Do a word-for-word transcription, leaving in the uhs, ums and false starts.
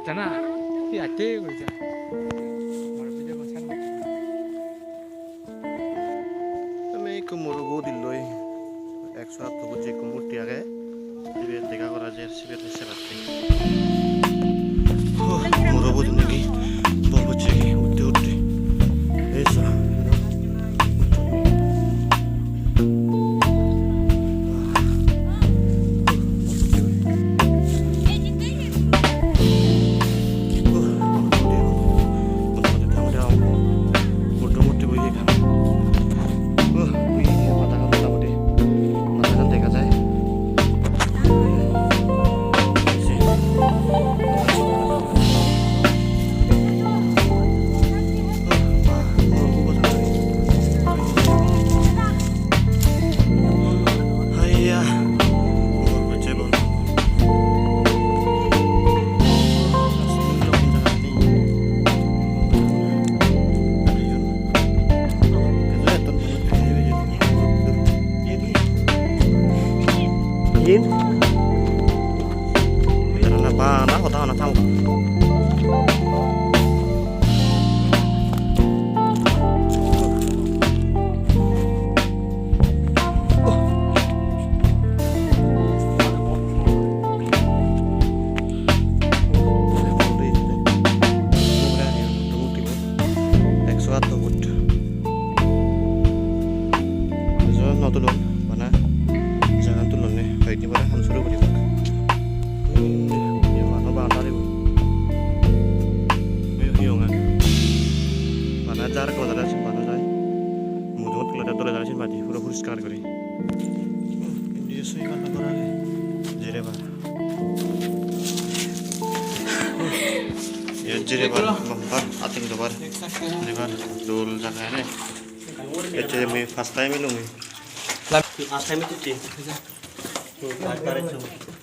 Jana, hi atte guri ja. Mor video ko send. Ami ekko murobo udiloi, ekso atto bojje ekko murti age, ibe dega gora jer, sibe sebatte. Huh, murobo udinegi bol bojje utte utte. Ei so. Haiya. Yin. Bana hoda hona tamo. Ekso atto foot. Ejo no tulon, bana jagan tulonne, hoyekdin pore ham suru guribak. Undi, undi mano boundary bo. Undi hiyongan. Bana jar ekko dale sin bana jai. Mujungot tulode dole dale sin madi, puro poriskar guri. Indi soiban gora age. Jire bar. Iyot jire bar, bumper, ating dobar. Jire bar, dol jaga ene. Ecche mui first time elungi. First time ecche. Hmm, first time ecche.